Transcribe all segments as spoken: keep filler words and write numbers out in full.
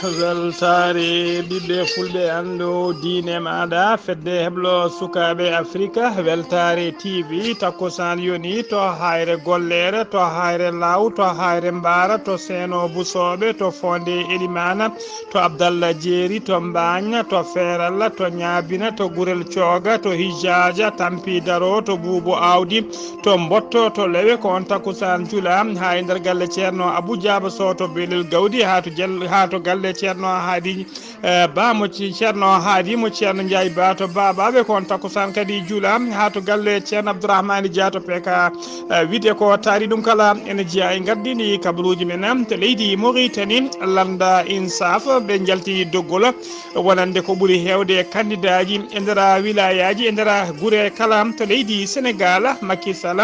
Weltaare ɓiɓɓe fulɓe, anndu diine maaɗa, fedde heblo sukaaɓe Afrika, weltaare T V, takkusaan yoni to hayre gollere, to hayre law, to hayre mbaara, to seeno busooɓe, to fonde elimana, to Abdallah Jeeri, to Mbaaña, to Feeralla, to Ñaabina, to Gurel Cooga, to Hijaaja, Tampi Daro, to Buubu Awdi, to Mbotto, to Lewe, ko on takkusaan jula, haa e nder galle Ceerno Abu Jaaba Sow to Belel Gawdi, haa to jel-, haa to galle Ceerno Haadi, eh, Ba mo ci-, Ceerno Haadi mo Ceerno Njaay Ba to Baabaaɓe, ko on takkusaan kadi jula, haa to galle Ceerno Abdourahmane Dia to P K, eh, wiyde ko taari ɗum kala ene jeyaa e ngardiindi kabaruuji men, to leydi Mauritanie, Lannda Insaf, ɓe njalti doggol wonande ko ɓuri heewde kandidaaji e nder wilayaaji, e nder gure kala to leydi Senegaal. Macky Sall,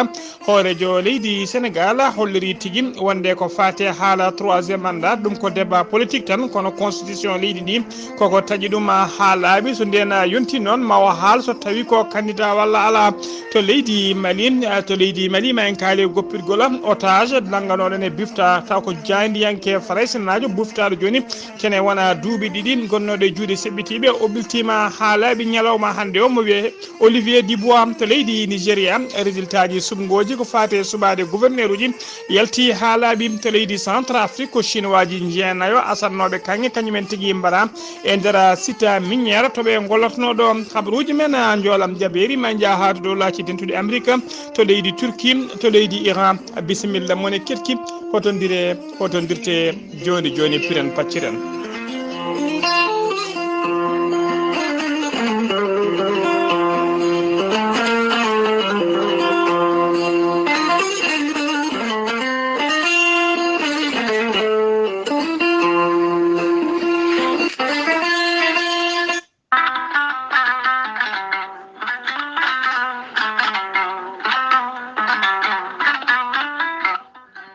hooreejo leydi Senegaal, holliri tigi wonde ko faate haala troisième mandat, ɗum ko débat politique tan, kono constitution leydi ndi koko taƴi ɗum haa laaɓi. So ndeen yonti noon, ma o haal so tawi ko candidat walla alaa. To leydi Mali, to leydi Mali, ma en kaali goppirgol otage nannganooɗo ne bifta taw ko jaayndiyanke faraysinaajo buftaaɗo jooni. Kene wona duuɓi ɗiɗi gonnooɗo e juuɗe seɓɓitiiɓe. O ɓiltiima haa laaɓi ñalawma hannde o, mo wiyee Olivier Dubois to leydi Nigeria. Résultat ji suɓngooji ko faati e suɓaade gouverneur uji yalti haa laaɓi to leydi Centrafrique. Ko Chinois ji jeenayo asannooɓe kaŋŋe, kañumen tigi mbara e nder site minière to ɓe ngollatnoo ɗo. Habaruuji men, a, njoolam jabeeri ma njaha haa to dow laaci dentuɗi Amérique, to leydi Turquie, to leydi Iran. Bisimilla, mone ketki, hotondire, hotondirte, jooni jooni piren pacciren.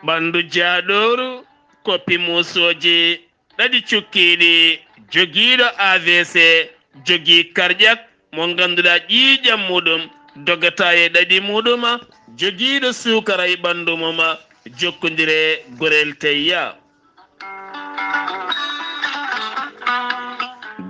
Ɓanndu jaaɗooru, koppi muusooji ɗaɗi cukkiiɗi, jogiiɗo A V C, jogii karƴak mo ngannduɗaa ƴiiƴam muɗum dogata e ɗaɗi muɗum, jogiiɗo suukara e ɓanndu mum, jokkondire gorel teyya.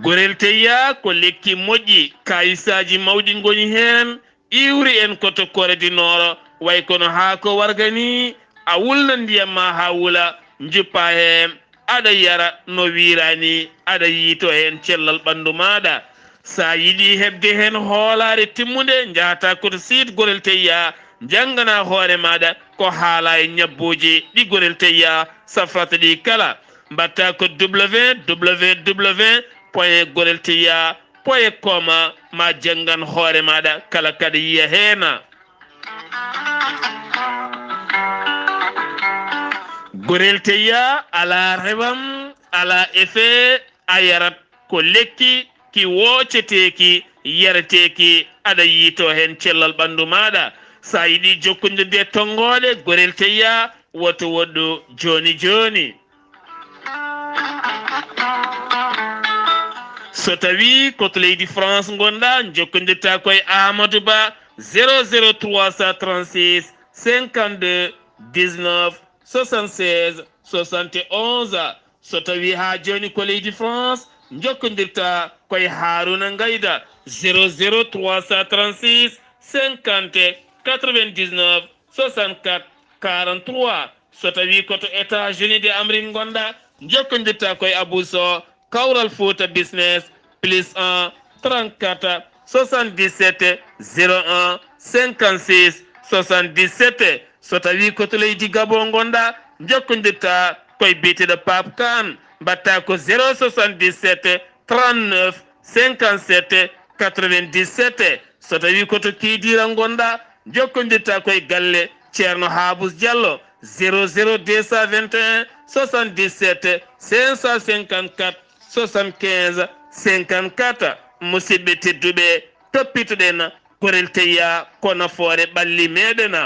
Gorel teyya ko lekki moƴƴi, kayisaaji mawɗi ngoni heen, iwri en ko to Corée du Nord, way kono haako warga ni, a wulna ndiyam ma haa wula, njuppa heen, aɗa yara no wiiraani, aɗa yiito heen cellal ɓanndu maaɗa. So a yiɗi heɓde heen hoolaare timmunde, njahata ko to site Gorel Teyya, njanngana hoore maaɗa ko haala e ñabbuuji ɗi Gorel Teyya safrata ɗi kala. Mbaɗta ko W W W point gorel teyya point com, ma janngan hoore maaɗa kala kaɗa yiya heen. Gorel Teyya alaa rewam, alaa effet, a yarat ko lekki ki wooceteeki, yareteeki, aɗa yiito heen cellal ɓanndu maaɗa. So a yiɗi jokkondirde e tonngooɗe Gorel Teyya, woto woɗɗu jooni jooni. So tawii ko to leydi France ngonɗaa, njokkondirta ko e Amadou Ba, zéro zéro trois cent trente-six cinquante-deux dix-neuf soixante-seize soixante et onze. So tawii haa jooni ko leydi France, njokkondirta ko e Harouna Ngayda, zéro zéro trois cent trente-six cinquante quatre-vingt-dix-neuf soixante-quatre quarante-trois. So tawii ko to États-Unis de Amérique ngonɗaa, njokkondirta ko e Abou Sow, Kawral Fouta Business, plus un, trente-quatre, soixante-dix-sept, zéro un, cinquante-six, soixante-dix-sept. So tawii ko to leydi Gabon ngonɗaa, njokkondirta ko e biyeteeɗo Pape Kane, mbaɗta ko zéro soixante-dix-sept, trente-neuf, cinquante-sept, quatre-vingt-dix-sept. So tawii ko to Kidira ngonɗaa, njokkondirta ko e galle Ceerno Habous Diallo, zéro zéro deux cent vingt et un soixante-dix-sept cinq cent cinquante-quatre soixante-quinze cinquante-quatre. Musidɓe tedduɓe, toppitoɗen Gorel Teyya ko nafoore ɓalli meɗen.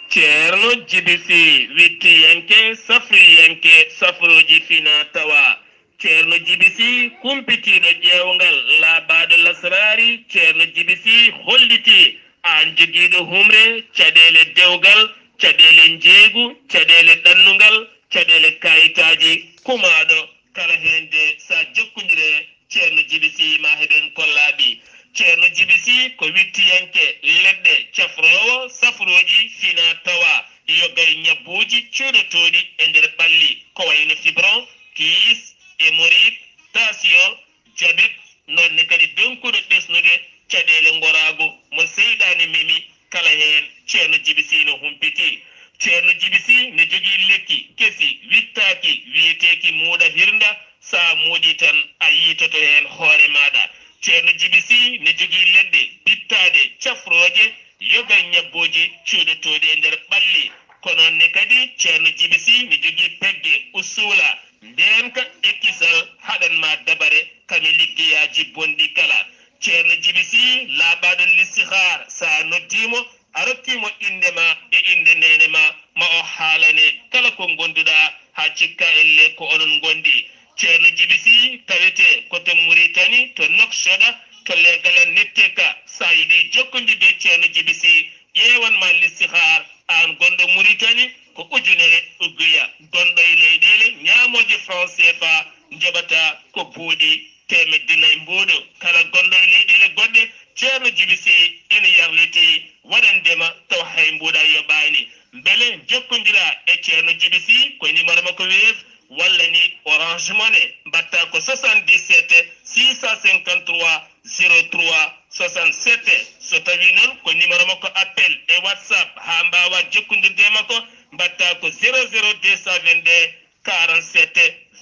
Ceerno Jibi Si, wittiyanke, safriyanke, safrooji fina tawa. Ceerno Jibi Si, kumpitiiɗo ƴeewngal, laaɓaaɗo lasraari, Ceerno Jibi Si hollitii Aan jogiiɗo humre, caɗeele dewgal, caɗeele njeeygu, caɗeele ɗannungal, caɗeele kaayitaaji, kumaaɗo kala heen de, so a jokkondire Ceerno Jibi Sih, ma heɓen ko laaɓi. Ceerno Jibi Sih ko wittiyanke leɗɗe, cafroowo safrooji fina tawa, yoga e ñabbuuji cuuɗotooɗi e nder ɓalli, ko wayno fibron, kiis, hémorroïde, tension, jabet, noon ne kadi donkuɗo ɓesnude caɗeele ngoraagu mo seyɗaane memi, kala heen Ceerno Jibi Sih no humpiti. Ceerno Jibi Sih ne jogii lekki kesi wittaaki wiyeteeki muuɗa hirnda, so a muuɗii tan a yiitoto heen hoore maaɗa. Ceerno Jibi Sih ne jogii leɗɗe bittaaɗe cafrooje, yoga e ñabbuuji cuuɗotooɗi e nder ɓalli. Ko noon ne kadi Ceerno Jibi Sih ne jogii pegge usuula, ndeenka e kisal haɗan ma dabare kame liggeyaaji bonɗi kala. Ceerno Jibi Sih laaɓaaɗo listihaar, so a noddii mo, a rokkii mo innde ma e innde neene ma, ma o haalane kala ko ngonduɗaa haa cikka elle ko onon ngondi. Ceerno Jibi Sih tawetee ko to Muritani, to Nouakchott, to Leegala Netteka. So a yiɗii jokkondirde e Ceerno Jibi Sih, ƴeewan ma listihaar, aan gonɗo Muritani, ko ujunere uguya. Gonɗo e leyɗeele ñaamooje franc C F A, njoɓata ko buuɗi teemedde nayi mbuuɗu. Kala gonɗo e leyɗeele goɗɗe, Ceerno Jibi Sih ene yarlitii waɗandema taw hay mbuuɗa yoɓaani. Mbele jokkondiraa e Ceerno Jibi Sih ko numéro makko Wave walla ni Orange Money. Mbaɗtaa ko soixante-dix-sept six cent cinquante-trois zéro trois soixante-sept. So tawii noon ko numéro makko appel e WhatsApp, haa mbaawaa jokkondirde e makko, mbaɗtaa ko zéro zéro deux cent vingt-deux quarante-sept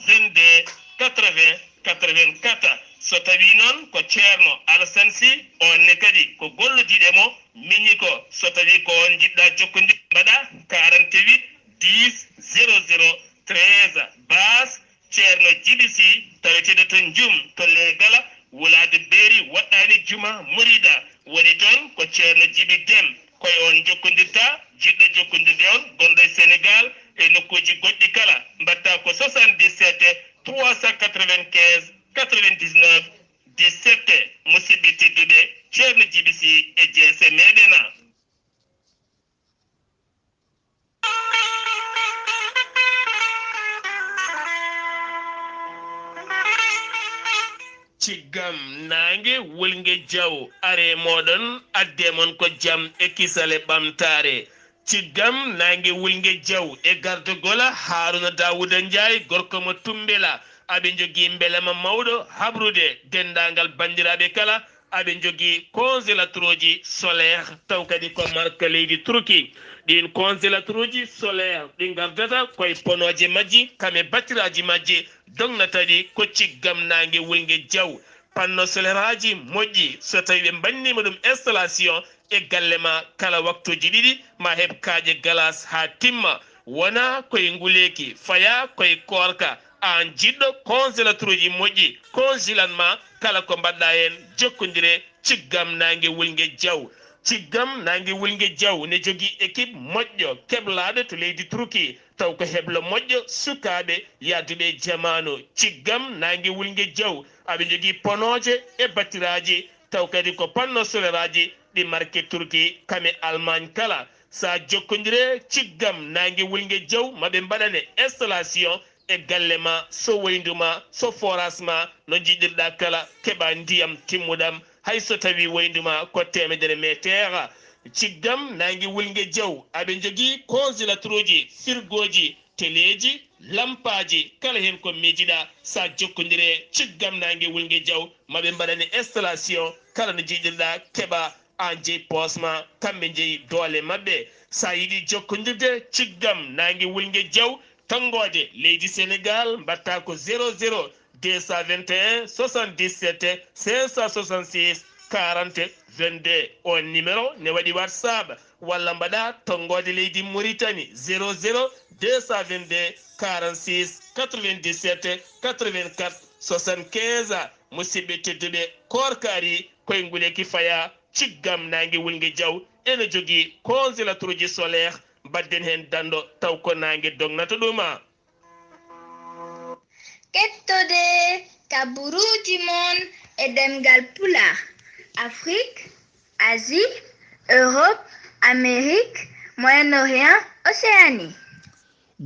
vingt-deux quatre-vingts quatre-vingt-quatre. So tawii noon ko Ceerno Alassane Sy, oon ne kadi ko gollodiiɗo e mo miñi ko. So tawii ko oon njiɗ-ɗaa jokkondirde, mbaɗaa quarante-huit dix zéro zéro treize. Baas Ceerno Jibi Sih, taweteeɗo to Njum, to Leegala, wulaade beeri, woɗɗaani juma, murida, woni toon ko Ceerno Jibi Dem. Ko e oon jokkondirta, jiɗɗo jokkondirde on, gonɗo e Senegaal, e nokkuuji goɗɗi kala, mbaɗtaa ko soixante-dix-sept trois cent quatre-vingt-quinze quatre-vingt-dix-neuf dix-sept. Musidɓe tedduɓe, Ceerno Jibi Sih e jeese meɗen. Ciggam naange wulnge jaw, are mooɗon, adde mon ko jam e kisal e ɓamtaare. Ciggam naange wulnge jaw e gardogola Haaruna Daawuda Njaay, gorko mo Tummbela. Aɓe njogii mbelema mawɗo habrude denndaangal banndiraaɓe kala. Aɓe njogii congélateur uji solaire, taw kadi ko marque leydi Turki. Ɗiin congélateur uji solaire ɗi ngardata koye ponooje majji, kame batiraaji majji, dognata ɗi ko ciggam naange wulnge jaw. Panneau solaire aji moƴƴi, so tawii ɓe mbanniima ɗum installation e galle ma, kala waktuuji ɗiɗi ma heɓ kaaƴe galas haa timma. Wonaa koye nguleeki, fayaa koye koorka. Aan jiɗɗo congélateur uji moƴƴi, congelan ma kala ko mbaɗɗaa heen, jokkondire ciggam naange wulnge jaw. Ciggam naange wulnge jaw ne jogii équipe moƴƴo keblaaɗo to leydi Turki, taw ko heblo moƴƴo sukaaɓe yahduɓe e jamaanu. Ciggam naange wulnge jaw, aɓe njogii ponooje e batiraaji, taw kadi ko panneau solaire aji ɗi marque Turki, kame Allemagne kala. So a jokkondire ciggam naange wulnge jaw, ma ɓe mbaɗane installation e galle ma, so woyndu ma, so forage ma, no njiɗirɗa kala, keɓa ndiyam timmuɗam, hay so tawi woyndu ma ko teemedere meeteer. Ciggam naange wulnge jaw, aɓe njogii congélateur uji, firgooji, teleeji, lampaaji, kala heen ko miijiɗa, so a jokkondire ciggam naange wulnge jaw, ma ɓe mbaɗane installation, kala no njiɗirɗa, keɓa aan jeyi poos ma, kamɓe njeyi doole maɓɓe. So a yiɗi jokkondirde ciggam naange wulnge jaw, tonngoode leydi Senegaal, mbaɗtaa ko zéro zéro deux cent vingt et un soixante-dix-sept cinq cent soixante-six quarante vingt-deux. On numéro ne waɗi WhatsApp, walla mbaɗaa tonngoode leydi Mauritanie, zéro zéro deux cent vingt-deux quarante-six quatre-vingt-dix-sept quatre-vingt-quatre soixante-quinze. Musidɓe tedduɓe, koorka arii, koye nguleyki fayaa, ciggam naange wulnge jaw ene jogii congélateur uji solaire, mbaɗden heen danndo taw ko naange dognata ɗum. Kettode kaburuuji mon e ɗemngal Pulaar, Afrik, Asie, Europe, Amérique, Moyen-Orient, Océanie.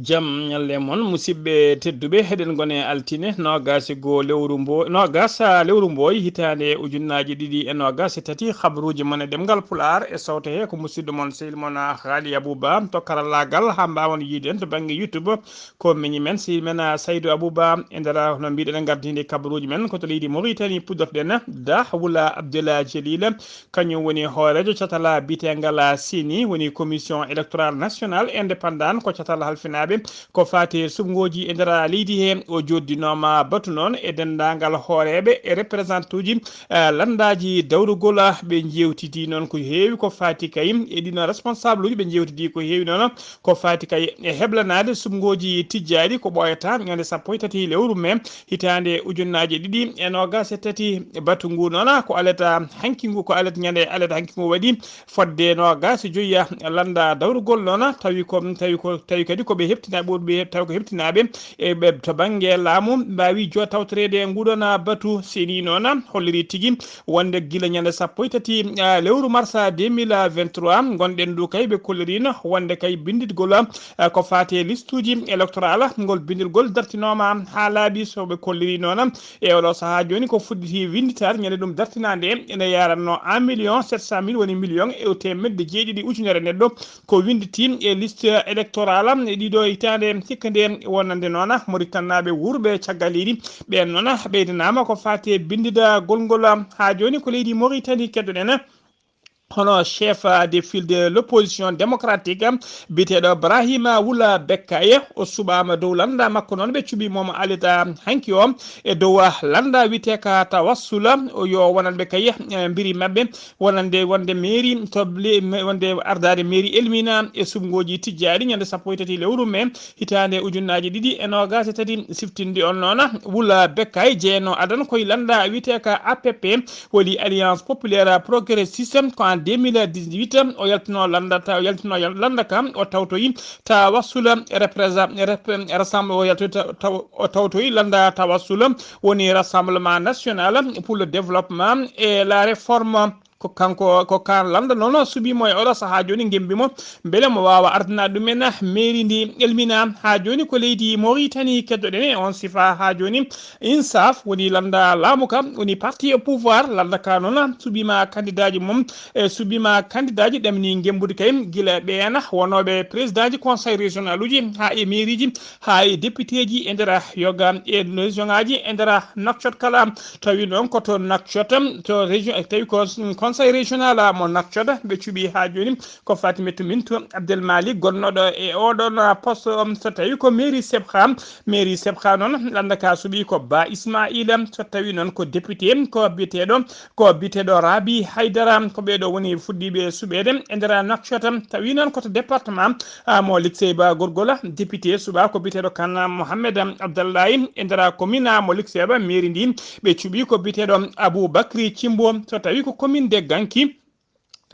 Jam ñalle mon, musidɓe tedduɓe, heɗen ngone altine noogaas e goo lewru mbo noogaas lewru mboy hitaande ujunnaaji ɗiɗi e noogaas e tati. Habruuji mon e ɗemngal Pulaar e sawte he ko musidɗo mon sehil mon Haali Abou Ba to karallaagal, haa mbaawon yiide en to bannge YouTube. Ko miñi men sehil men Saydou Abou Ba e nder no mbiɗen gardinde kabaruuji men ko to leydi Mauritanie puɗɗorɗen da Wula Abdella Jelila. Kañum woni hooreejo catal biyeteengal seni, woni Commission Électorale Nationale Indépendante, ko catal halfinaaɓe ko faati e suɓngooji e nder leydi he. O jooɗdinooma batu noon e denndaangal hooreeɓe e représentant uji, eh, lanndaaji dawrugol. Ɓe njeewtidi noon ko heewi ko faati kay e ɗiino responsable uji, ɓe njeewtidi ko heewi noon ko faati kay e heblanaade suɓngooji tijjaaɗi ko ɓooyata ñande sappo e tati lewru mee hitaande ujunnaaje ɗiɗi e noogaas e tati. Batu ngu noon ko alet hanki ngu, ko alet ñande alet hanki ngu waɗi fodde noogaas e joyi lannda dawrugol noon, tawi ko, tawi ko, tawi kadi ko ɓe heɓtinaaɓe, ɓurɓe tawi ko heɓtinaaɓe e ɓe to bannge laamu mbaawi jo tawtoreede nguɗon batu. Seni noon holliri tigi wonde gila ñande sappo e tati, ah, lewru marsa deux mille vingt-trois, ngonɗen ɗo kay ɓe kollirino wonde kay binnditgol, ah, ko faati e listuuji électoral, ngol binnditgol dartinooma haa laaɓi. So ɓe kolliri noon e oɗo sahaa jooni ko fuɗɗiti winnditaade ñande ɗum dartinaande ene yaranno un million sept cent mille, woni million e teemedde jeeɗiɗi ujunere neɗɗo ko winnditi e liste électorale e ɗiɗo hitaande hikka nde. Wonande noon Mauritannaaɓe wuurɓe caggal leydi ɓeen noon ɓeydanaama ko faati e binnditgol ngol. Haa jooni ko leydi Mauritanie keddoɗen hono chef de file de l'opposition démocratique biyeteeɗo Brahima Wula Bekkaye. O suɓaama dow lannda makko noon ɓe cuɓi mo mo alita hanki o e dow lannda wiyetee ka Tawassula, o yo wonanɓe kay, eh, mbiri maɓɓe wonande wonde mairie to le-, me-, wonde ardaade mairie Elmina e suɓngooji tijjaaɗi ñande sappo e tati lewru mee hitaande ujunnaaji ɗiɗi e noogaas e tati. Siftinde on noon Wula Bekkaye jeyno adan koye lannda wiyetee ka A P P, woni Alliance Populaire Progressiste, ko en deux mille dix-huit o yaltino lannda ta, o yaltino lannda ka o tawtoyi Tawassula représent-, rep-, rassemble, o yaltoyi ta-, taw-, o tawtoyi lannda Tawassula woni Rassemblement National pour le Développement et la Réforme. Ko kanko, ko ka lannda noon suɓi mo e oɗo sahaa jooni, ngembi mo mbele mo waawa ardinaade ɗumen mairie ndi Elmina. Haa jooni ko leydi Mauritanie keddoɗen e on sifa. Haa jooni INSAF woni lannda laamu ka, woni parti au pouvoir, lannda ka noon suɓiima kandidaaji mum e suɓiima kandidaaji ɗamni ngembude kay gila ɓeen wonooɓe présidentji conseil régional uji haa e mairie ji haa e député ji e nder yoga e région ngaji e nder Nouakchott kala. Tawi noon ko to Nouakchott, to région, tawi ko conseil régional mo Nouakchott ɓe cuɓi haa jooni ko Fatimetou Mintou Abdel Malik gonnoɗo e oɗon poste. So tawi ko mairie Sebha, mairie Sebha noon lannda ka suɓi ko Ba Ismaila. So tawi noon ko député ko biyeteeɗo, ko biyeteeɗo Rabi Haydara. Ko ɓeeɗo woni fuɗɗiiɓe suɓeede e nder Nouakchott. Tawi noon ko to département, ah, mo Liksey Ba Gorgola, député suɓa ko biyeteeɗo Kan Mohamed Abdallahi. E nder commune mo Liksey Ba, mairie ndi ɓe cuɓi ko biyeteeɗo Abou Bakri Cimbo. So tawi ko commune de Ganki,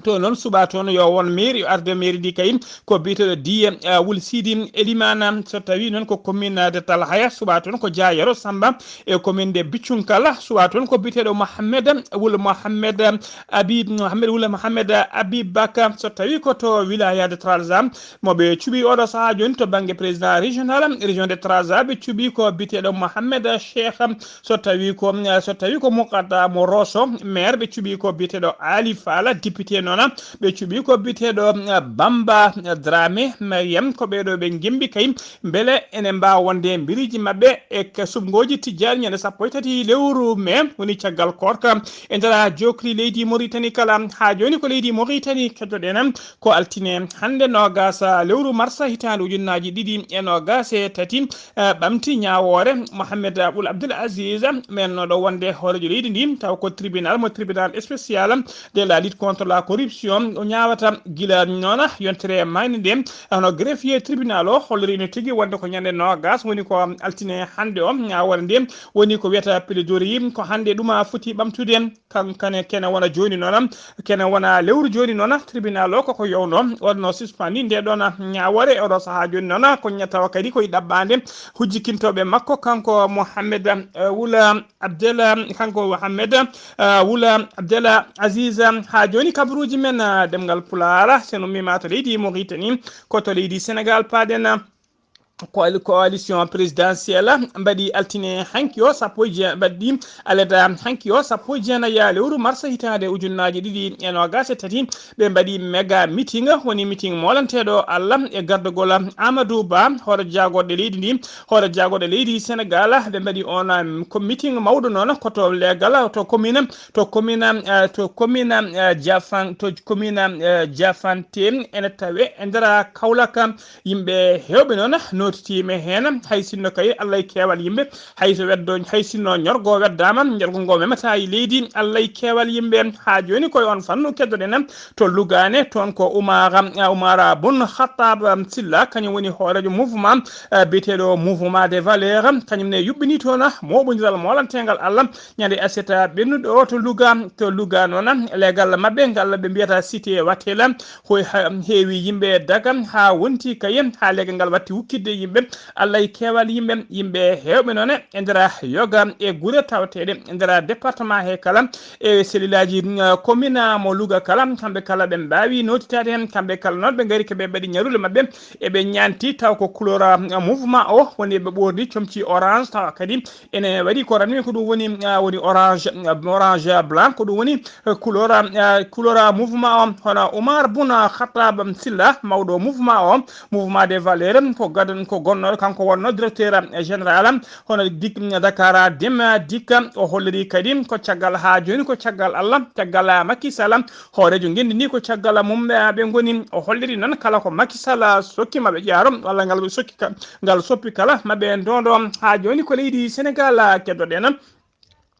to noon suɓa toon yo won mairie, yo arde mairie ndi kay ko biyeteeɗo Diye, ah, Wul Sidi Elimana. So tawi noon ko commune de Talhaya, suɓa toon ko Dia Yero Samba. E commune de Biccunkala, suɓa toon ko biyeteeɗo Mohamed Wul Mohamed Abib, Mohamed Wul Mohamed Abib Baka. So tawi ko to wilaya de Trarza mo ɓe cuɓi oɗo sahaa jooni to bannge président régional, région de Trarza, ɓe cuɓi ko biyeteeɗo Mohamed Cheikh. So tawi ko, so tawi ko Mouqadda mo Rosso, maire, ɓe cuɓi ko biyeteeɗo Ali Fala, député noon ɓe cuɓi ko biyeteeɗo, eh, Bamba Dramé Mariam. Ko ɓeeɗo ɓe ngembi kay mbele ene mbaawa wonde mbiriji maɓɓe e ka suɓngooji tijjaaɗi ñande sappo e tati lewru mee, woni caggal koorka e nder jokri leydi Mauritanie kala. Haa jooni ko leydi Mauritanie keddoɗen ko altine hannde noogaas lewru marsa hitaande ujunnaaji ɗiɗi e noogaas e tati, eh, ɓamti ñaawoore Mohamed Abul Abdul Aziz, mennooɗo wonde hooreejo leydi ndi, taw ko tribunal mo tribunal spécial de la lutte contre la corruption. O ñaawata gila noon yontere mayde nde, hono greffier tribunal o holliri no tigi wonde ko ñande noogaas, woni ko altine hannde o, ñaawoore nde woni ko wiyata plaidoirie, ko hannde ɗuma foti ɓamtude. Kankane kene wona jooni noon, kene wona lewru jooni noon, tribunal o koko yowno, waɗno suspendi nde ɗon ñaawoore. E oɗo sahaa jooni noon ko ña-, tawa kadi koye ɗaɓɓaande hujjikintooɓe makko, kanko Mohamed, eh, Wula Abdel, kanko Mohamed, eh, Wula Abdel Aziz. Haa jooni kabaru Uji men, ah, ɗemngal Pulaar, so en ummiima to leydi Mauritanie, ko to leydi Sénégal paaɗen, ah, coali-, coalition présidentielle mbaɗi altine hanki o sappo e jeenayi, mbaɗi aleda hanki o sappo e jeenayi lewru mars hitaande ujunnaaji ɗiɗi e noogaas e tati. Ɓe mbaɗi méga meeting, woni meeting moolanteeɗo Allah e gardagol Amadou Ba, hoore jaagorɗe leydi ndi, hoore jaagorɗe leydi Sénégal. Ɓe mbaɗi on, um, ko meeting mawɗo noon ko to leegal, to commune, to commune, eh, to commune, eh, Jafan-, to commune, eh, Jafante ene tawe e nder Kaolack. Yimɓe heewɓe noon nootitiima heen, hay sinno kay Allah e keewal yimɓe, hay so weddo, hay sinno ñorgo weddaama, ñorgo ngo memataa e leydi, Allah e keewal yimɓe. Haa jooni koye on fannu keddoɗen to Louga ne, toon ko Umar, Umar Bun Khattab Silla, kañum woni hooreejo mouvement, eh, biyeteeɗo Mouvement des Valeurs, kañum ne yuɓɓini toon mooɓondiral moolanteengal Allah ñande aset ɓennuɗo o to Louga, to Louga noon, leegal maɓɓe ngal ɓe mbiyata Cité Watela, ko ha-, heewi yimɓe daga haa wonti kay haa leegal ngal watti wukkitde yimɓe. Allah e keewal yimɓe, yimɓe heewɓe noon e nder yoga e gure tawateeɗe e nder département he kala, e selilaaji, mm, commune mo Louga kala, kamɓe kala ɓe mbaawi nootitaade heen, kamɓe kala noon ɓe ngari ko ɓe mbaɗi ñaruule maɓɓe, eɓe ñaanti taw ko couleur, ah, mouvement o woni ɓe ɓoorni comci orange, tawa kadi ene waɗi ko ranwi ko ɗum woni, ah, woni orange, ah, orange blanc, ko ɗum woni, eh, couleur, ah, couleur mouvement o. Hono Oumar Boun Khattab Silla, mawɗo mouvement o, Mouvement des Valeurs, ko gadan, ko gonno, kanko wonno directeur, eh, général, hono dik-, Dakar Dem Dikk, o holliri kadi ko caggal haa jooni, ko caggal Allah, caggal Macky Sall, hooreejo ngenndi ndi ko caggal mum, eh, ɓe ngoni. O holliri noon kala ko Macky Sall sokki ma ɓe ƴaaro, walla ngal ɓe sokki ka-, ngal soppi kala ma ɓe ndondo. Haa jooni ko leydi Sénégal keddoɗen.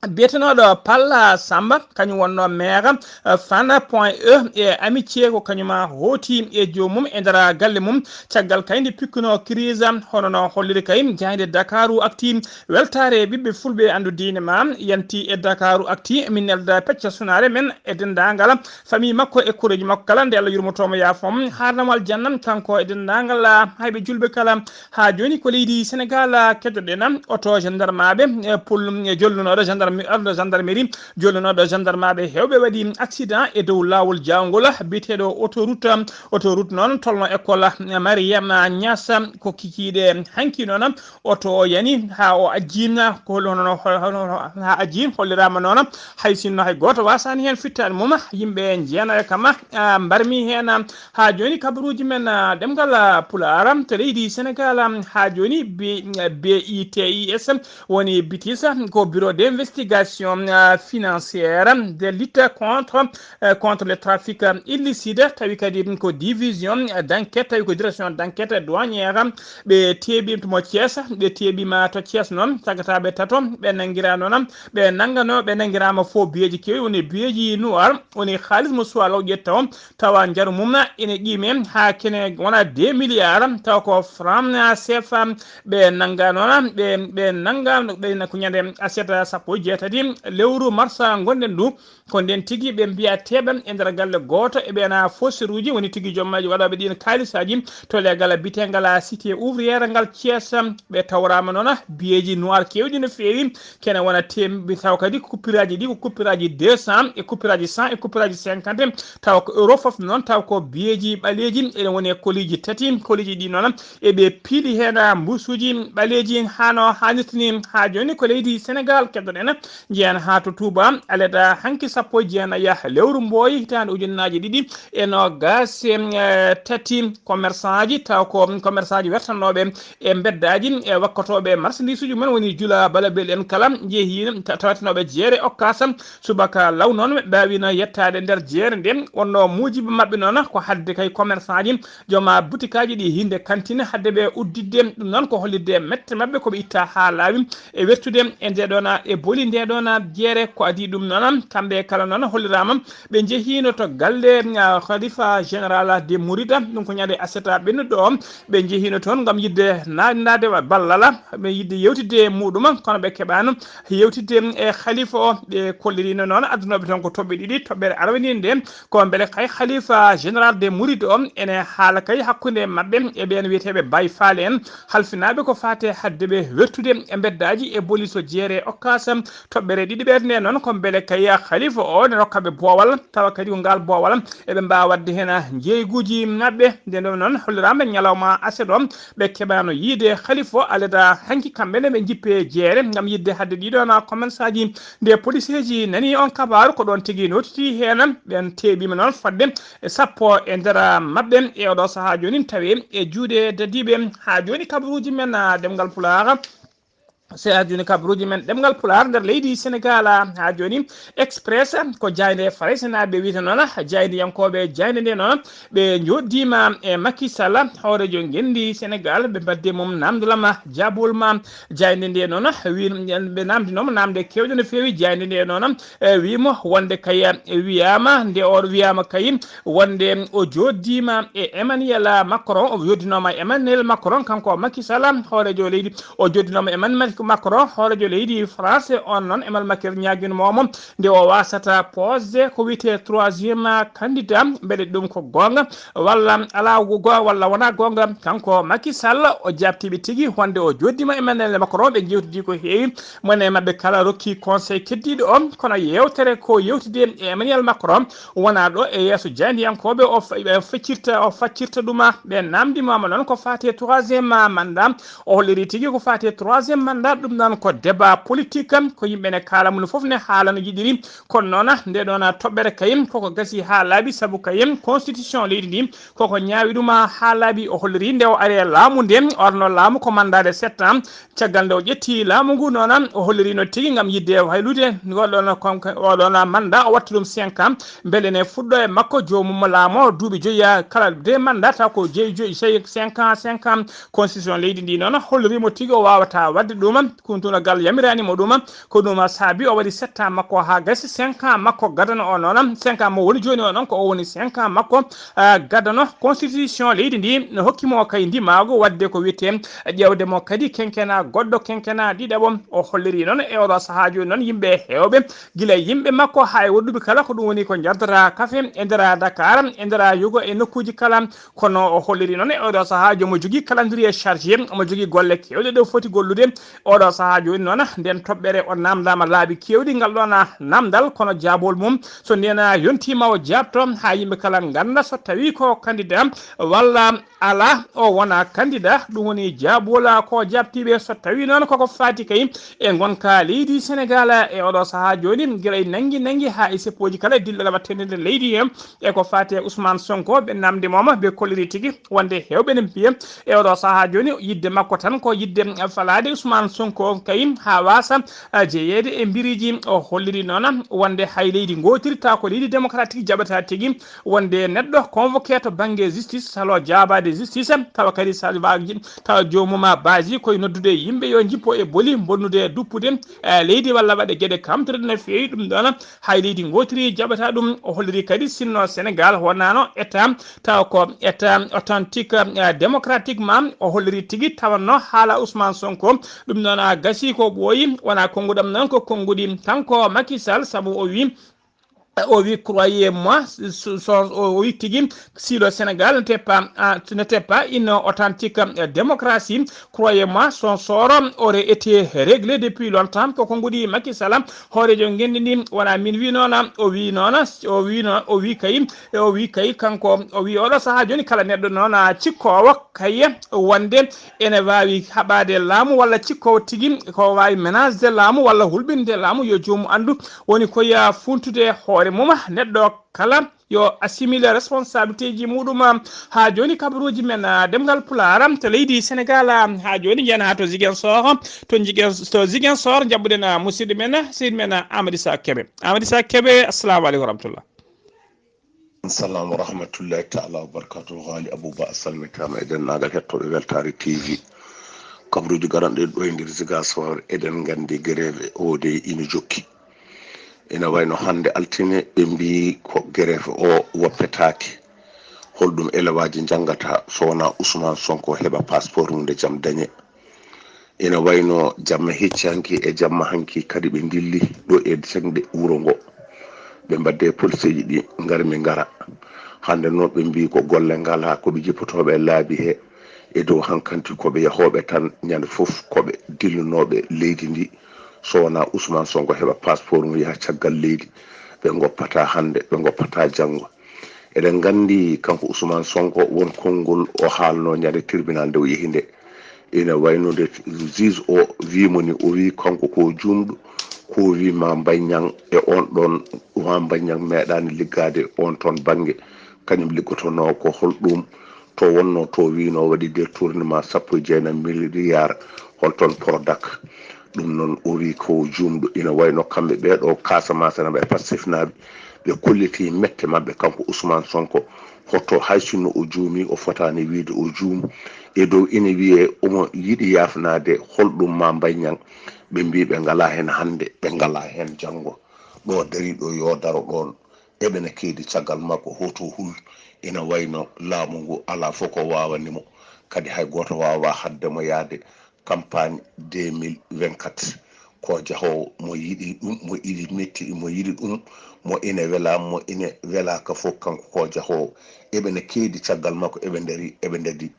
Biyetenooɗo Palla Samba, kañum wonno maire, eh, Fann Point E e Amitié, ko kañum hooti e joomum e nder galle mum, caggal kay nde pikkuno crise, hono no holliri kay jaaynde Dakaru Actu. Weltaare ɓiɓɓe fulɓe anndu diine ma yanti e Dakaru Actu, min nelda pecca sunaare men e denndaangal famille makko e kureeji makko kala, nde Allah yurmoto mo yaafo mo, haarnamo aljanna, kanko e denndaangal, ah, hayɓe julɓe kala. Haa jooni ko leydi Sénégal, ah, keddoɗen, oto gendarmaaɓe, eh, pol-, eh, jolnunooɗo gendarme-, arɗo gendarmerie, jolnunooɗo gendarmaaɓe heewɓe waɗi accident e dow laawol jaawngol biyeteeɗo autoroute, autoroute noon tolno école, eh, Mariama Niass, ko kikiiɗe hanki noon, oto o yani haa o ajjiina, ko hol-, hono, hono, hono, haa ajjii, holliraama noon, hay sinno hay gooto waasaani heen fittaani mum, yimɓe jeenayo kam, ah, mbarmi heen. Haa jooni kabaruuji men, ah, ɗemngal, ah, Pulaar, to leydi Sénégal, ah, haa jooni B-, B I T I S, woni bitis, ko Bureau d'investigation, ah, financière de lutte contre, eh, contre le trafic, ah, illicite, tawi kadi ko division, ah, d'enquête, tawi ko direction d'enquête douanière, ɓe teeɓi mo Thiès, ɓe teeɓiima to Thiès noon, sagataaɓe tato, ɓe nanngiraa noon, ɓe nanngano, ɓe nanngiraama fof biyeeji keewɗi, woni biyeeji noir, woni haalis mo suwaa law ƴetta o, tawa njaru mum ene qiime haa kene wona deux milliards, tawa ko franc C F A. Ɓe nannga noon, ɓe, ɓe nannga, ɓe na-, ko ñande aset sappo e jeetati lewru mars ngonɗen ndu. Ko nden tigi ɓe mbiya teeɓa e nder galle gooto e ɓeena fausserie-uji, woni tigi joom majji waɗooɓe ɗiin kaalisaaji to leegal biyeteengal Cité Ouvrière ngal Thiès. Ɓe tawraama noon biyeeji noir keewɗi no feewi, kene wona teem-, tawa kadi coupure-aaji ɗi ko coupure-aaji deux cents e coupure-aaji cent e coupure-aaji cinquante, tawa ko euro fof noon, tawa ko biyeeji ɓaleeji, ene woni e koliiji tati, koliiji ɗi noon eɓe piili heen mbuusuuji ɓaleeji haa no haanirta ni. Haa jooni ko leydi Sénégal keddoɗen, njeyan haa to Touba, aleda hanki sappo e jeenayi lewru mbooyi hitaande ujunnaaji ɗiɗi e noogaas e tati, commerçantji, taw ko commerçantji wertannooɓe e mbeddaaji e wakkotooɓe marchandisuuji mum en, woni jula balabel en kala, njehi ta-, tawatenooɓe jeere Ocass, subaka law noon ɓe mbaawino yettaade nder jeere nde, wonno muujiba maɓɓe noon ko hadde kay commerçantji, jooma butikaaji ɗi hinde kantine, hadde ɓe udditde. Ɗum noon ko hollitde mette maɓɓe ko ɓe itta haa laawi e wertude e nde ɗoon, e boli nde ɗoon jeere. Ko adii ɗum noon, kamɓe kala noon holliraama ɓe njehiino to galle, ah, Khalifa Général des Mourides, ɗum ko ñande aset ɓennuɗo o, ɓe njehiino toon ngam yiɗde naatnaade wa-, ballal, ɓe yiɗde yewtidde e muɗum, kono ɓe keɓaano yewtidde e khalifa o. Ɓe kolliriino noon addunoɓe toon ko toɓɓe ɗiɗi, toɓɓere aranere nde ko mbele kay Khalifa Général des Mourides o ene haala kay hakkunde maɓɓe e ɓeen wiyeteeɓe Baye Fall en, halfinaaɓe ko faate hadde ɓe wertude e mbeddaaji e boli so jeere Ocass, Toɓɓere ɗiɗi ɓeerde nde noon ko mbele kay Khalifa o ne rokka ɓe boowal, tawa kadi ko ngaal boowal eɓe mbaawa waɗde heen njeeyguuji maɓɓe. Nde ɗo noon holliraama ñalawma aset o, ɓe keɓaano yiide Khalifa o. Alada hanki kamɓe ne ɓe njippe jeere ngam yiɗde haɗde ɗiɗo na commerçant ji. Nde policeeji nani on kabaaru ko ɗoon tigi notiti heen, ɓeen teeɓiima noon fodde e sappo e nder maɓɓe e oɗo sahaa jooni tawi e juuɗe dadiiɓe. Haa jooni kabaruuji men, ah, ɗemngal Pulaar. Se a joni kabaruuji men ɗemngal Pulaar nder leydi Senegaal, haa jooni Express ko jaaynde Faraysenaaɓe wiyata noon, jaayndiyankooɓe jaaynde nde noon, ɓe njooɗdiima e Macky Sall, hooreejo ngenndi Senegaal, ɓe mbaɗde mum naamndal ma, jaabol ma. Jaaynde nde noon, wi-, ɓe naamndinooma naamnde keewɗe no feewi. Jaaynde nde noon, e, wiimo wonde kay, e, wiyaama, nde o wiyaama kay, wonde o jooɗdiima e Emmanuel Macron, o jooɗdinooma e Emmanuel Macron, kanko Macky Sall, hooreejo leydi, o jooɗdinooma e Emmanuel Macron, hooreejo leydi France. On noon, Emmanuel Macron ñaaginoomo nde o waasata posde ko wiyetee troisième candidat, mbele ɗum ko goonga walla alaa go-, walla wonaa goonga. Kanko Macky Sall, o jaabtiiɓe tigi wonde o jooɗdiima e Emmanuel Macron, ɓe njeewtidi ko heewi. Mone maɓɓe kala rokki conseil keddiiɗo o, kono yeewtere ko yeewtide e Emmanuel Macron, wonaa ɗo e yeeso jaayndiyankooɓe o fa-, ɓe feccirta, o faccirta ɗum. Ɓe naamndimaama noon ko faati e troisième mandat. O holliri tigi ko faati e troisième mandat, ɗum noon ko débat politique, ko yimɓe ne kaala, mum fof ne haala no yiɗiri. Kono noon, nde ɗoon toɓɓere kay, koko gasi haa laaɓi, sabu kay constitution leydi ndi koko ñaawi ɗum haa laaɓi. O holliri nde o ari e laamu nde, o arno laamu ko mandat de sept ans. Caggal nde o ƴetti laamu ngu noon, o hollirino tigi ngam yiɗde waylude ngol ɗoon kon-, oɗoon mandat, o watti ɗum cinq ans, mbele ne fuɗɗo e makko joomum mo laamo duuɓi joyi, kala deux mandat taw ko jeyi joyi, sey cinq ans, cinq ans. Constitution leydi ndi noon hollirimo tigi o waawata waɗde ɗum, kuntunagal yamiraani mo ɗum. Ko ɗum saabi o waɗi sept ans makko haa gasi, cinq ans makko gadano o noon, cinq ans mo woni jooni o noon ko o woni cinq ans makko, ah, gadano. Constitution leydi ndi no hokki mo kay ndimaagu waɗde ko wiyetee ƴeewde mo kadi kenkena goɗɗo, kenkena ɗiɗaɓo. O holliri noon e oɗo sahaa jooni noon yimɓe heewɓe, gila yimɓe makko haa e woɗɗuɓe kala, ko ɗum woni ko njaddata kafe e nder Dakar, e nder yugo e nokkuuji kala. Kono o holliri noon e oɗo sahaa jooni omo jogii calendrier chargé, omo jogii golle keewɗe ɗe foti gollude. Oɗo sahaa jooni noon, nden toɓɓere o naamndaama laabi keewɗi ngal ɗoon naamndal, kono jaabol mum so ndeen yontiima o jaabto haa yimɓe kala ngannda so tawii ko candidat walla alaa, o wona candidat. Ɗum woni jaabol ko jaabtiiɓe. So tawii noon koko faati kay e ngonka leydi Senegaal e oɗo sahaa jooni, gila e nanngi nanngi haa e seppooji kala e dillo waɗteende nder leydi he, e ko faati e Ousmane Sonko, ɓe naamndimaama, ɓe kolliri tigi wonde heewɓe ne mbiya e oɗo sahaa jooni yiɗde makko tan ko yiɗde falaade Ousmane Sonko kay haa waasa, ah, jeyeede e mbiriiji. O holliri noon wonde hay leydi ngootiri tawa ko leydi démocratique jaɓata tigi wonde neɗɗo convoqué to bannge justice, salo jaabaade justice, tawa kadi salvaaji, tawa joomum baaji koye noddude yimɓe yo njippo e boli, bonnude duppude, eh, leydi walla waɗe geɗe kamtuɗe no feewi. Ɗum ɗoon hay leydi ngootiri jaɓata ɗum. O holliri kadi sinno Senegaal wonano état, tawa ko état authentique, eh, démocratiquement. O holliri tigi tawanno haala Ousmane Sonko. Ɗum noon a gasi ko ɓooyi, wona konnguɗam noon ko konnguɗi kanko Macky Sall, sabu o wi, o wi, croyez-moi, so, so, o wi tigi, si le Sénégal n'était pas, ah, n'était pas une authentique, euh, démocratie, croyez-moi, son sort aurait été réglé depuis longtemps. Ko konnguɗi Macky Sall, hooreejo ngenndi ndi, wona min wi noon, o wi noon, o wi noon, o wi kay, o wi kay, kanko, o wi oɗo sahaa jooni kala neɗɗo noon, ah, cikkoowo kay wonde ene waawi haɓaade laamu walla cikkoowo tigi ko waawi menasde laamu walla hulɓinde laamu, yo joomum anndu woni ko ya funtude hoore mum. Neɗɗo kala yo assimile responsabilité ji muɗum. Haa jooni kabaruuji men, ah, ɗemngal Pulaar to leydi Senegaal, ah, haa jooni njiyan haa to Ziguinchor, to Ziguin-, to Ziguinchor njaɓɓuɗen, ah, musidɗo men, sehil men, ah, Amady Sa Kébé. Amady Sa Kébé, assalamu aleykum wa rahmatullah. Assalamu rahmatullahi taala wa barakatuh. Haali Abouba a salmitaama e denndaangal hettooɓe Weltaare T V. Kabaruuji garanɗe ɗo e nder Ziguinchor, eɗen nganndi grève o de ina jokki. Ina wayno hannde altine ɓe mbii ko grève o woppetaake. Holɗum elewaaji njanngata so wonaa Ousmane Sonko heɓa passeport mum nde jam dañe? Ina wayno jamma hecci hanki e jamma hanki kadi ɓe ndilli ɗo e seŋde wuro ngo. Ɓe mbadde policeeji ɗi ngarmi ngara. Hannde noon ɓe mbii ko golle ngalaa, ko ɓe jippotooɓe e laabi he. E dow hankanti ko ɓe yahooɓe tan, ñande fof ko ɓe dillunooɓe leydi ndi. So wonaa Ousmane Sonko heɓa passeport mum yaha caggal leydi, ɓe ngoppataa hannde, ɓe ngoppataa janngo. Eɗen nganndi kanko Ousmane Sonko won konngol o haalnoo ñande tribunal nde o yehi nde. Ina wayno nde juge o wii mo ni, o wii kanko ko juumɗo, ko wii ma Mbaye Niang e on ɗon, ma Mbaye Niang meeɗaani liggaade on ton bannge, kañum liggotonoo ko hol ɗum to wonno to wino waɗi détournement sappo e jeenayi milliard hol ton Prodac. Ɗum noon o wi ko juumɗo, ina wayno kamɓe ɓeeɗo Casamance naaɓe e Pastef naaɓe, ɓe kolliti mette maɓɓe kanko Ousmane Sonko, hoto hay sinno o juumi, o fotaani wiide o juum. E dow ina wiyee omo yiɗi yaafnaade, hol ɗum ma Mbaye Niang? Ɓe mbi ɓe ngalaa heen hannde, ɓe ngalaa heen janngo. Ɗo dariiɗo yo daro ɗoon, eɓe ne keedi caggal makko, hoto hul. Ina wayno laamu ngu alaa fof ko waawani mo, kadi hay gooto waawaa haɗde mo yahde campagne deux mille vingt-quatre. Ko jahoowo mo yiɗi ɗum, mo yiɗi metti, mo yiɗi ɗum, mo ina wela, mo ina welaaka fof, kanko ko jahoowo. Eɓe ne keedi caggal makko, eɓe ndari, eɓe ndadi.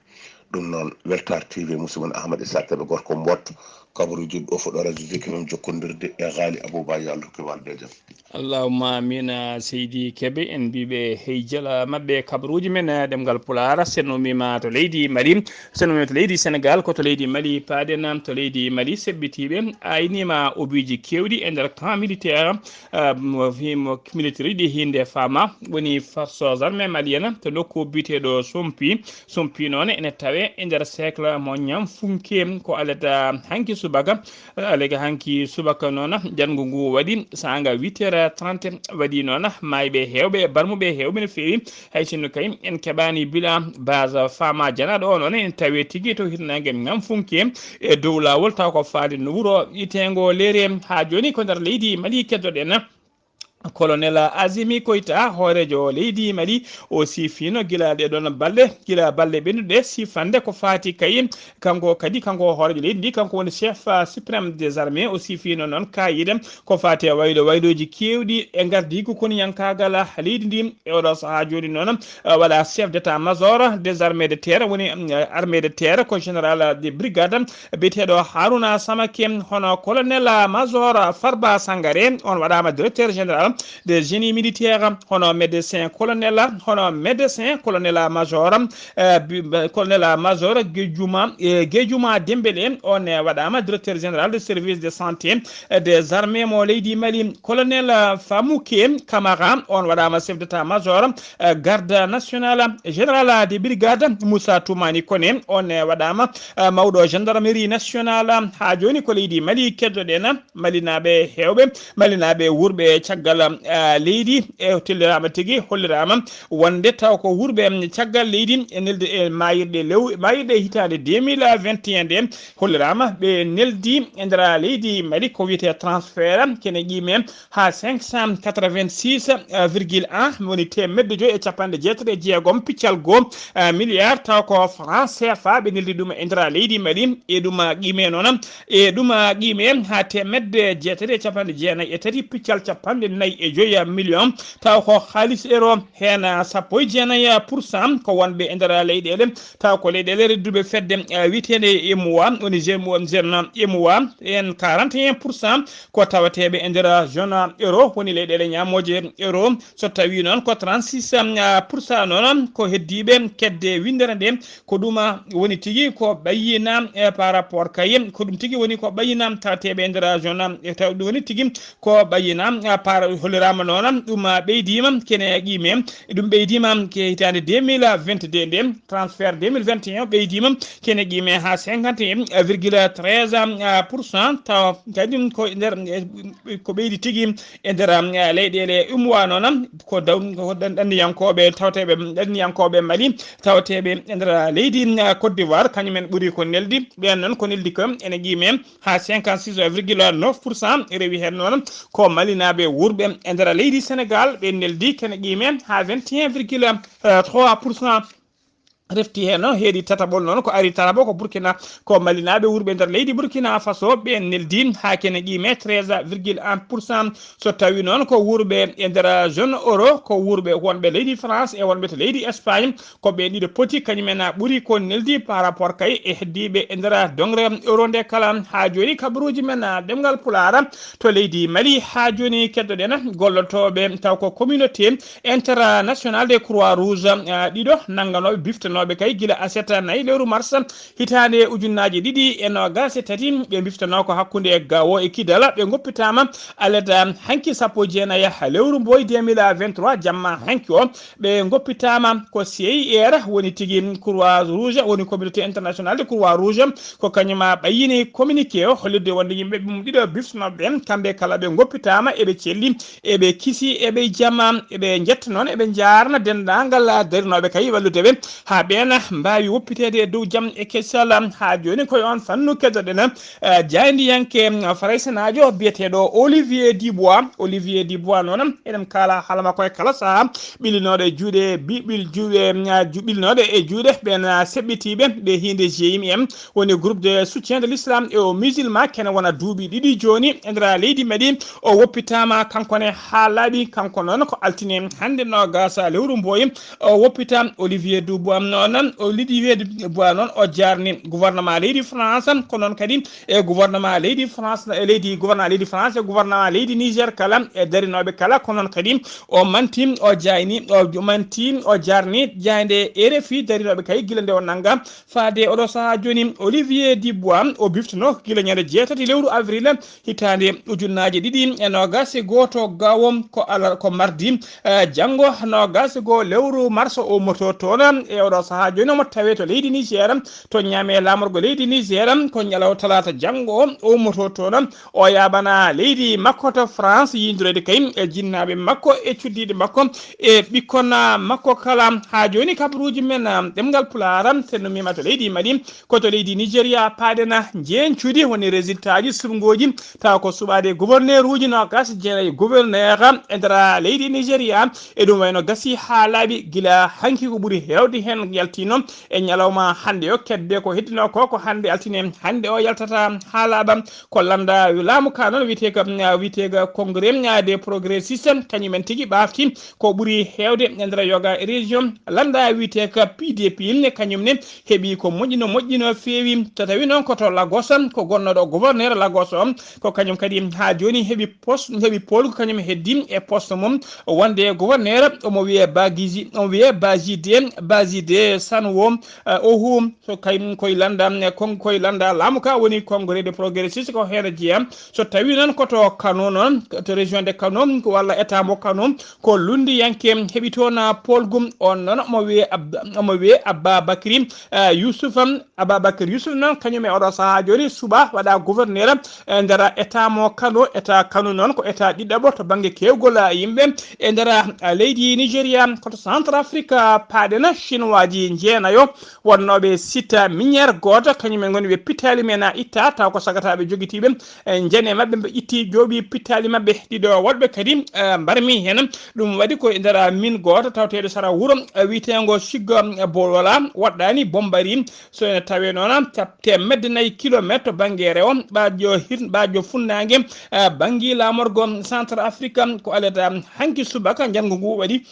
Ɗum noon, Weltaare T V, musidɗo mon Ahmad Issa Kebe, gorko Mbot, kabaruuji ɗo fuɗɗo radio Zikir men jokkondirde e Ghali Abouba, yo Allah rokku walde e jam. Allahumma amina, Seydi Kebe, en mbiiɓe hey jala maɓɓe kabaruuji men, eh, ɗemngal Pulaar, sen ummiima to leydi Mali, sen ummiima to leydi Senegal, ko to leydi Mali paaɗen, to leydi Mali seɓɓitiiɓe, ayniima obiiji keewɗi e nder camp militaire, eh, mo fi-, mo militaire ɗi hinde fama, woni forces armées maliennes to nokku biyeteeɗo Sompi. Sompi noon ene tawe e nder cercle mo Ñamfunke ko alada hanki subaka. Alada hanki subaka noon, janngo ngu waɗi saanga huit heures trente waɗi noon, maayɓe heewɓe, barmuɓe heewɓe no feewi. Hay sinno kay en keɓaani bila base fama janaaɗo o noon ene tawe tigi to hirnaange Ñamfunke e dow laawol taw ko faade no wuro iteengo Leere. Haa jooni ko nder leydi Mali keddoɗen. Colonel Azimi Koita, hooreejo leydi Mali, o siifino gila ɗee ɗoon balɗe, gila balɗe ɓennuɗe siifande ko faati kay, kanko kadi, kanko hooreejo leydi ndi, kanko woni chef, ah, suprême des armées, o siifino noon kaayide ko faati e waylo waylooji keewɗi e ngardiigu koniyankaagal leydi ndi. E oɗo sahaa jooni noon, ah, waɗa chef d'état-major des armées de terre, woni, mm, armée de terre ko général de brigade biyeteeɗo Haruna Samake, hono colonel major Farba Sangare, on waɗaama directeur général des génies militaires, hono médecin colonel, hono médecin colonel major, eh, bi-, colonel major Guejuma, eh, Guejuma Dembélé, on, eh, waɗaama directeur général de service de santé, eh, des armées mo leydi Mali. Colonel, eh, Famouke Camara, on waɗaama chef d'état-major, eh, garde nationale. Général de brigade Moussa Toumani Koné, on, eh, waɗaama, eh, mawɗo gendarmerie nationale. Haa jooni ko leydi Mali keddoɗen, Malinaaɓe heewɓe, Malinaaɓe wuurɓe caggal, eh, leydi, e telliraama tigi, holliraama wonde taw ko wuurɓe caggal leydi e nelde e maayirɗe lew-, maayirɗe hitaande deux mille vingt et un nde, holliraama ɓe neldi e nder leydi Mali ko wiyetee transfert, kene qiime haa cinq cent quatre-vingt-six virgule un, woni teemedde joy e capanɗe jeetati e jeegom piccal goo, eh, milliard, taw ko franc C F A ɓe neldi ɗum e nder leydi Mali. E ɗum, eh, qiime noon, e ɗum, eh, qiime haa teemedde jeetati e capanɗe jeenayi e tati piccal capanɗe nayi e joy million, taw ko haalis euro, heen, eh, sappo e jeenayi pour cent ko wonɓe e nder leyɗeele, taw ko leyɗeele redduɓe fedde, eh, wiyeteende E M O A, woni G M O, G M O A, en quarante et un pour cent ko tawateeɓe e nder zone euro, woni leyɗeele ñaamooje euro. So tawii noon ko trente-six pour cent noon ko heddiiɓe kedde winndere nde, ko ɗum woni tigi ko ɓayyina, eh, par rapport kay, ko ɗum tigi woni ko ɓayyina tawateeɓe e nder zone, eh, taw ɗum woni tigi ko ɓayyina, ah, par holliraama noon, ɗum, ah, ɓeydiima kene qiime, ɗum ɓeydiima ke hitaande deux mille vingt-deux nde, transfert deux mille vingt et un ɓeydiima kene qiime haa cinquante et un virgule treize pour cent, taw kadi ko nder, eh, ko ɓeydi tigi e nder, ah, leyɗeele U M O A noon, ko daw-, ko ɗan-, ɗanniyankooɓe, tawateeɓe, ɗanniyankooɓe Mali, tawateeɓe e nder leydi, ah, Côte d'Ivoire, kañum en ɓuri ko neldi, ɓeen noon ko neldi ko ene qiime haa cinquante-six virgule neuf pour cent, rewi heen noon ko Malinaaɓe wuurɓe e nder leydi Senegal, ɓe neldi kene qiime haa vingt et un virgule trois pour cent. refti heen noon, heedi tataɓol noon ko ari tataɓo ko Burkina, ko Malinaaɓe wurɓe nder leydi Burkina Faso, ɓe neldi haa kene qimee treize virgule un pour cent. So tawi noon ko wurɓe e nder zone euro, ko wurɓe wonɓe leydi France e wonɓe to leydi Espagne, ko ɓe ɗiɗo poti kañum en ɓuri ko neldi par rapport kay e heddiiɓe e nder doŋre euro nde kala. Haa jooni kabaruuji men ɗemngal Pulaar to leydi Mali. Haa jooni keddoɗen gollotooɓe taw ko communauté international de Croix Rouge, ah, ɗiɗo nannganooɓe biftanooɓe kay gila aset nayi lewru mars hitaande ujunnaaji ɗiɗi e noogaas e tati. Ɓe biftanoo ko hakkunde e Gao e Kidal. Ɓe ngoppitaama alet hanki sappo e jeenayi lewru mboy deux mille vingt-trois, jamma hanki o. Ɓe ngoppitaama ko C I R woni tigi Croix Rouge, woni communauté internationale de Croix Rouge, ko kañum ɓayyini communiqué o hollirde wonde yimɓe ɓe mum ɗiɗo biftanooɓe ɓen, kamɓe kala ɓe ngoppitaama, eɓe celli, eɓe kisi, eɓe jama, eɓe njetta noon, eɓe njaarna denndaangal darinooɓe kay wallude ɓe haa ɓeen mbaawi woppiteede e dow jam e kessal. Haa jooni ko e oon fannu keddoɗen, eh, jaayndiyanke, mm, faraysenaajo biyeteeɗo Olivier Dubois. Olivier Dubois noon, eɗen kaala haala makko e kala sahaa, ɓillinooɗo e juuɗe, bi-, ɓil-, juuɗe, mm, ju-, ɓillinooɗo e juuɗe ɓeen, ah, seɓɓitiiɓe ɓe hiinde G I M M, woni groupe de soutien de l'islam et aux musulmans, kene wona duuɓi ɗiɗi jooni e nder leydi Mali. O woppitaama kanko ne haa laaɓi, kanko noon ko altine hannde noogaas lewru mboy. O woppita Olivier Dubois noon, Olivier Dubois noon o jaarni gouvernement leydi France, ko noon kadi e gouvernement leydi France, e leydi gouvernement leydi France, e gouvernement leydi Niger kala, e darinooɓe kala, ko noon kadi o manti, o jaayni, o manti, o jaarni jaaynde R F I darinooɓe kay gila nde o nannga faade oɗo sahaa jooni. Olivier Dubois o biftuno gila ñande jeetati lewru avril hitaande ujunnaaje ɗiɗi e noogaas e gooto Gao, ko ala, ko mardi, eh, janngo noogaas e goo lewru mars o ummoto toon e oɗo sahaa jooni omo tawee to leydi Niger, to Niamey laamorgo leydi Niger. Ko ñalawma talaata janngo o ummoto toon, o yaaɓana leydi makko to France yiidude kay e jinnaaɓe makko e cuddiiɗe makko e ɓikkon makko kala. Haa jooni kabaruuji men ɗemngal Pulaar, so en ummiima to leydi Mali, ko to leydi Nigeria paaɗen njeñcudi woni résultat ji suɓngooji, tawa ko suɓaade gouverneur uji noogaas e jeenayi gouverneur e nder leydi Nigeria. E ɗum wayno gasii haa laaɓi gila hanki ko ɓuri heewde heen yaltiino e ñalawma hannde o. Kedde ko heddinoo ko, ko hannde altine hannde o yaltata haa laaɓa. Ko lannda laamu ka noon wiyetee ka, wiyetee ka Congrès des progressistes, kañum en tigi ɓaafti ko ɓuri heewde e nder yoga e région. Lannda wiyetee ka P D P, kañum ne heɓi ko moƴƴino, moƴƴino feewi. So tawi noon ko to Lagos, ko gonnooɗo gouverneur Lagos o, ko kañum kadi haa jooni heɓi poste, heɓi pool ko kañum heddi e poste mum wonde gouverneur, omo wiyee Bagiji, omo wiyee Bajide, Bajide Sanwo, eh, Ohu, so kañum koye lannda, eh, kon-, koye lannda laamu ka woni Congrès des progressistes ko heen jeyaa. So tawi noon ko to Kano noon, to région de Kano, walla état mo Kano, ko lunndiyanke heɓi toon poolgu. On noon omo wiyee Ab-, omo wiyee Abba Bakri, eh, Yusuf, Ababakar Yusuf noon, kañum e oɗo sahaa jooni suɓaa waɗaa gouverneur e nder état mo Kano. État Kano noon ko état ɗiɗaɓo to bannge keewgol yimɓe e nder leydi Nigeria. Ko to Centrafrique paaɗen, Chinoiaji jeenayo wonnooɓe site minière gooto, kañum en ngoni ɓe pittaali men a itta, taw ko sagataaɓe jogitiiɓe e njene maɓɓe, ɓe itti jooɓi pittaali maɓɓe ɗiɗo woɗɓe kadi, eh, mbarmi heen. Ɗum waɗi ko e nder min gooto tawteeɗo sara wuro, eh, wiyeteengo Siggo, eh, Bolola, waɗɗaani Bombari. So ene tawee noon, teemedde nayi kilometre to bannge rewo, ɓaajo hir-, ɓaajo funnaange, eh, bannge laamorgo Centre Afrique, ko alata hanki subaka njanngu ngu waɗi.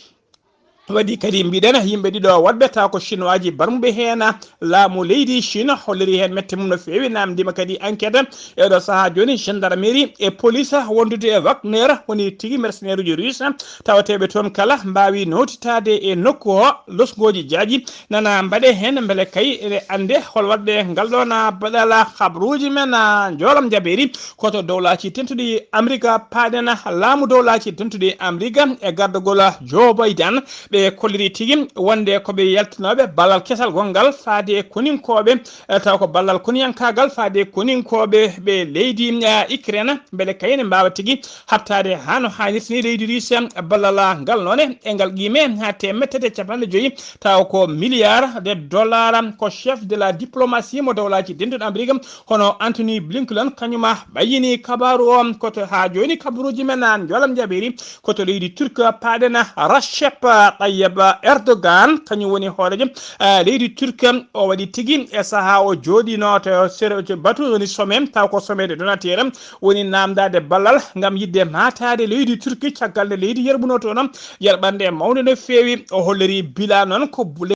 Waɗi kadi mbiɗen yimɓe ɗiɗo woɗɓe taw ko Chinoiaji barmuɓe heen. Laamu leydi Chine holliri heen mette mum no feewi, namndima kadi enquête. E oɗo sahaa jooni, gendarmerie e police wondude e Wagner, woni tigi mercenaire uji russe, tawateeɓe toon kala mbaawi nootitaade e nokku o, losngooji jaaji nana mbaɗe heen, mbele kay ene annde hol waɗde ngal ɗoon baɗala. Habruuji men, ah, njoolam jabeeri ko to Dowlaaji Dentuɗi Amerika paaɗen. Laamu Dowlaaji Dentuɗi Amerika e gardagol Joe Biden, ɓe kolliri tigi wonde ko ɓe yaltinooɓe ballal kesal gonngal faade e koninkooɓe, eh, taw ko ballal koniyankaagal faade e koninkooɓe ɓe leydi, eh, Ukraine, mbele kayne mbaawa tigi haɓtaade haa no haanirta ni leydi Russie. Ballal ngal noone e ngal qiime haa teemedde tati e capanɗe joyi, taw ko milliard de dollar. Ko chef de la diplomatie mo Dowlaaji Dentuɗi Amerika, hono Anthony Blinken, kañum ɓayyini kabaaru o. Ko to haa jooni kabaruuji men njoolam jabeeri ko to leydi Turk paaɗen. Recep Tayyip Erdogan, kañum woni hooreejo, eh, leydi Turki. O waɗi tigi e sahaa o jooɗiino to sere-, to batu woni sommet, taw ko sommet de donateurs, woni naamndaade ballal ngam yiɗde maataade leydi Turki caggal nde leydi yerɓunoo toon yerɓannde mawnde no feewi. O holliri bila noon ko bu-,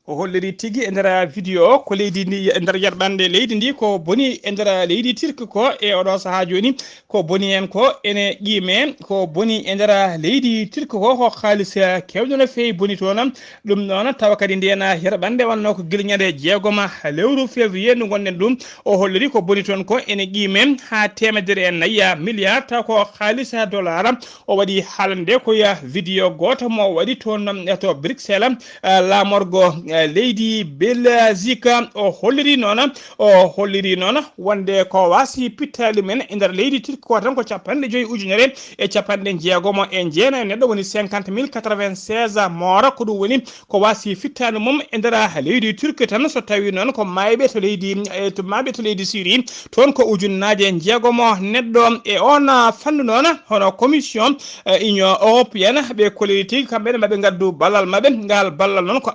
o holliri tigi e nder vidéo ko leydi ndi, e nder yerɓannde leydi ndi ko boni e nder leydi Turki ko e oɗo sahaa jooni. Ko boni en ko ene qiime, ko boni e nder leydi Turki ko, ko kaalis keewɗo no feewi boni toon. Ɗum noon tawa kadi ndeen yerɓannde wonnoo ko gila ñande jeegom lewru février ndu ngonɗen ɗum. O holliri ko boni toon ko ene qiime haa teemedere e nayi milliard, taw ko kaalis dollar. O waɗi haalande ko ya vidéo gooto mo o waɗi toon to Bruxelles, eh, laamorgo, eh, leydi Belgique. O holliri noon, o holliri noon wonde ko waasi pittaali men e nder leydi Turki ko tan ko capanɗe joyi ujunere e capanɗe jeegomo e jeenayi neɗɗo, woni cinquante mille quatre-vingt-seize moora. Ko ɗum woni ko waasi fittaandu mum e nder leydi Turki tan. So tawii noon ko maayɓe to leydi, e to maayɓe to leydi Syrie, toon ko ujunnaaje jeegomo neɗɗo. E oon fannu noon, hono commission, eh, Union Européenne, ɓe kolliri tigi kamɓe ne maɓe ngaddu ballal maɓɓe. Ngal ballal noon ko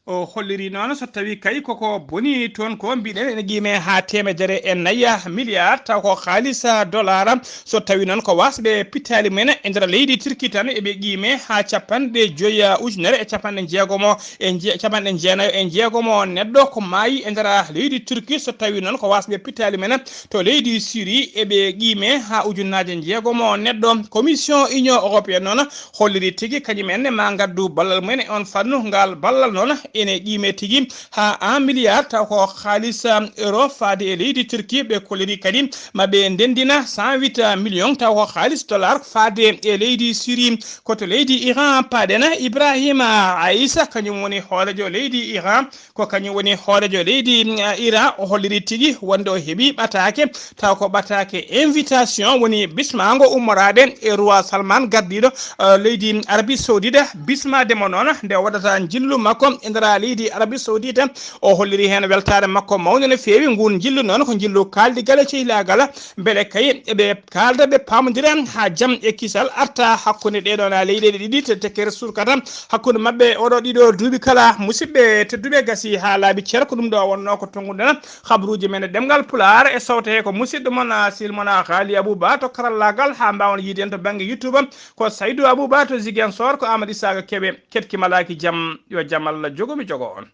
o holliri noon, so tawi kay koko boni toon ko mbiɗen ene qiime haa teemedere e nayi milliard, taw ko kaalis dollar. So tawi noon ko waasɓe pittaali men e nder leydi Turki tan, eɓe qiime haa capanɗe joyi ujunere e capanɗe jeegomo e je-, capanɗe jeenayo e jeegomo neɗɗo ko maayi e nder leydi Turki. So tawi noon ko waasɓe pittaali men to leydi Syrie, eɓe qiime haa ujunnaaje jeegomo neɗɗo. Commission Union Européenne noon holliri tigi kañum en ne ma ngaddu ballal mumen e on fannu. Ngal ballal noon ene qiime tigi haa un milliard, taw ko kaalis, um, euro faade e leydi Turki. Ɓe kolliri kadi ma ɓe ndendina cent huit millions, taw ko kaalis dollar faade e leydi Syrie. Ko to leydi Iran paaɗen. Ibrahima Aisa, kañum woni hooreejo leydi Iran, ko kañum woni hooreejo leydi, mm, Iran. O holliri tigi wonde o heɓi ɓataake, taw ko ɓataake invitation, woni bismaango ummoraade e roi Salman gardiiɗo, eh, leydi Arabie Saoudite. Bismaade mo noon nde o waɗata njillu makko e nder leydi Arabie Saoudite. O holliri heen weltaare makko mawnde no feewi. Nguun njillu noon ko njillu kaaldigal e cehlaagal, mbele kay ɓe kaalda, ɓe paamondira haa jam e kisal arta hakkunde ɗee ɗoon leyɗeele ɗiɗi, te tekkere surkata hakkunde maɓɓe oɗo ɗiɗo duuɓi kala. Musidɓe tedduɓe, gasi haa laaɓi cer, ko ɗum ɗo wonnoo ko tonnguɗen habruuji men e ɗemngal Pulaar e sawte he ko musidɗo mon, ah, sil mon, ah, Haali Abou Ba to karallaagal, haa mbaawon yiide en to bannge YouTube. Ko Saydou Abou Ba to Ziguinchor, ko Amadou Isaka Kebe. Keɗki malaaki jam, yo jam Allah jogo mi jogo on.